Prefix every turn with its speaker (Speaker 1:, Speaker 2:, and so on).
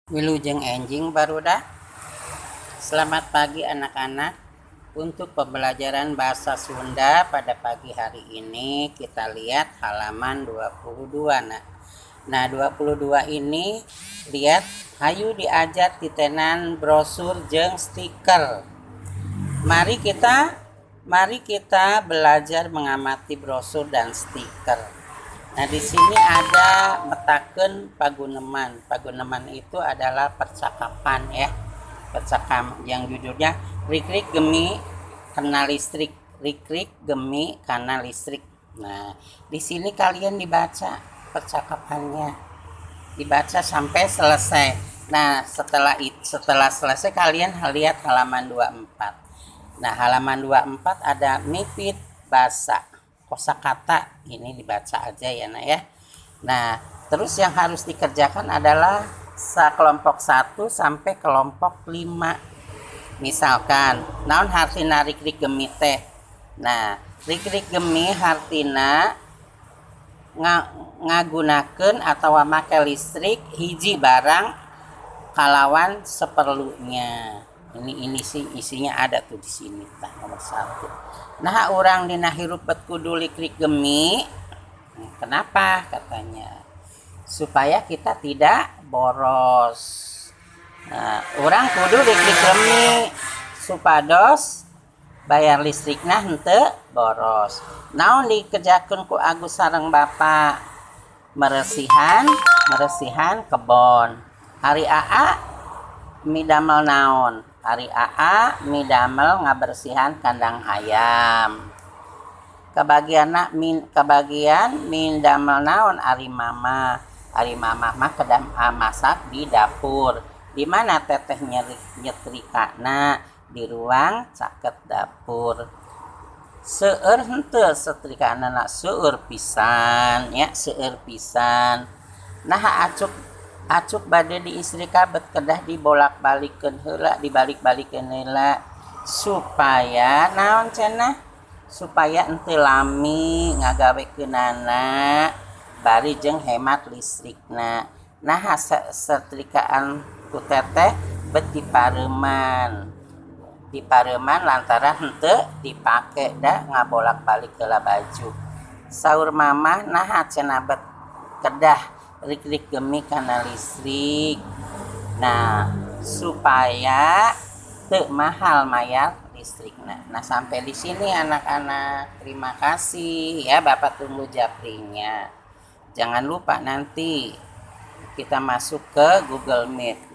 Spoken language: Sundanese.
Speaker 1: Wilujeng enjing, barudak. Selamat pagi, anak-anak. Untuk pembelajaran bahasa Sunda pada pagi hari ini kita lihat halaman 22, Nak. Nah, 22 ini lihat, hayu diajar titenan brosur jeung stiker. Mari kita belajar mengamati brosur dan stiker. Nah, di sini ada metakeun paguneman. Paguneman itu adalah percakapan ya. Percakapan yang judulnya Rik-rik Gemi Kana Listrik. Rik-rik Gemi Kana Listrik. Nah, di sini kalian dibaca percakapannya. Dibaca sampai selesai. Nah, setelah selesai kalian lihat halaman 24. Nah, halaman 24 ada mipit basa, kosakata, ini dibaca aja ya, Nak, ya. Nah, terus yang harus dikerjakan adalah kelompok 1 sampai kelompok 5. Misalkan, naon hartina rik-rik gemi teh? Nah, rik-rik gemi hartina ngagunakeun atau make listrik hiji barang kalawan seperlunya. Ini sih isinya ada tuh di sini, tah, nomor 1. Nah, urang dina hirup bet kudu rik-rik gemi. Kenapa katanya? Supaya kita tidak boros. Nah, urang kudu rik-rik gemi supados bayar listrikna henteu boros. Naon dikerjakeun ku Agus sareng Bapak? Meresihan, meresihan kebon. Ari Aa midamel naon? Ari Aa midamel ngabersihan kandang hayam. Kebagian min kebagian midamel naon ari Mama? Ari Mama mah kedam masak di dapur. Di mana Teteh nyetrikana? Di ruang caket dapur. Seueur henteu setrikaanana? Seueur pisan ya, seueur pisan. Nah, acuk acuk bade diistrika bet kedah dibolak-balikeun heula, dibalik-balikeun heula, supaya naon cenah? Supaya henteu lami ngagawekeunana bari jeung hemat listrikna. Nah, setrikaan ku Teteh bet dipareuman, dipareuman lantaran henteu dipake da ngabolak-balik heula baju. Saur Mamah, naha cenah bet kedah rik-rik gemi kana listrik? Nah, supaya teu mahal mayar listrikna. Nah, sampai di sini, anak-anak. Terima kasih ya, Bapak tunggu japrinya. Jangan lupa nanti kita masuk ke Google Meet.